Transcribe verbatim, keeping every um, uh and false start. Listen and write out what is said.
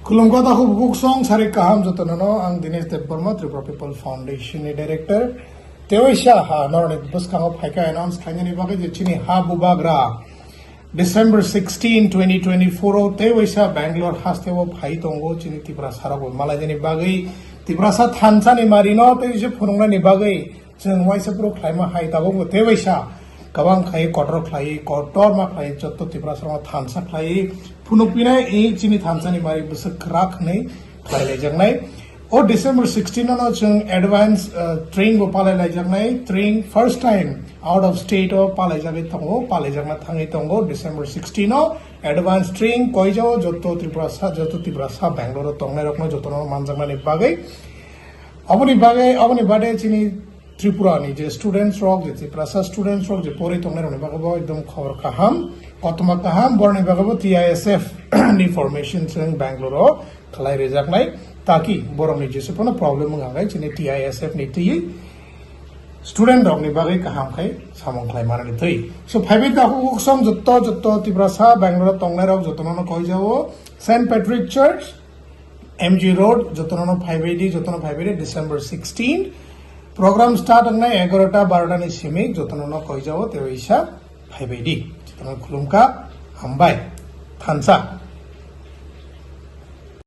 Khulumkha takhuk bukhuk song sarik kaham jotono no, ang Dinesh Debbarma, Tripura People Foundation ni director. Tewaisa ha norni bwskango phaikha announce khlainani bagwi je chini ha bubagra December sixteen, twenty twenty-four o tewaisa Bangalore hasteo phai tongo chini Tiprasa rok malainani bagwi, Tiprasa thansa ni marino tewaisa phunuknani bagwi. Chwng waisa phuru khlaima hai tabukbo tewaisa kwbang khlai kotor khlai, kotorma khlai, jotto Tiprasa rokno thansa khlai phunukpinai i chini thansa ni mari bwswk kwrak hwnwi khlai laijaknai. O December sixteen no chwng advance, uh, training bo palai laijaknai, training first time out of state o palai jagwi tongo, palai jakna thangwi tongo December sixteen o advance training koijao jotto Tripura sa, jotto Tiprasa Bangalore o tongnai rokno jotono manjaknani bagwi. Aboni bagwi, aboni bade chini Tripura ni je students rok, je Tiprasa students rok, je pori tongnai rokni bagwi bo ekdom khobor kaham, kothoma kaham, borni bagwi bo T I S F ni formation chwng Bangalore o khlai rijaknai, taki borokni jesu phano problem wng kha chini T I S F ni twi student rokni bagwi kaham khai samung khlai manani twi. So, phaibai takhuk song jotto, jotto Tiprasa Bangalore o tongnai rok jotono no koijao Saint Patrick Church, M G Road, jotono no phaibai di, jotono phaibai di, December sixteen. Program start wngnai egarota barota ni simi, jotono no koijao tewaisa phaibai di. Jotono khulumkha, hambai, thansa.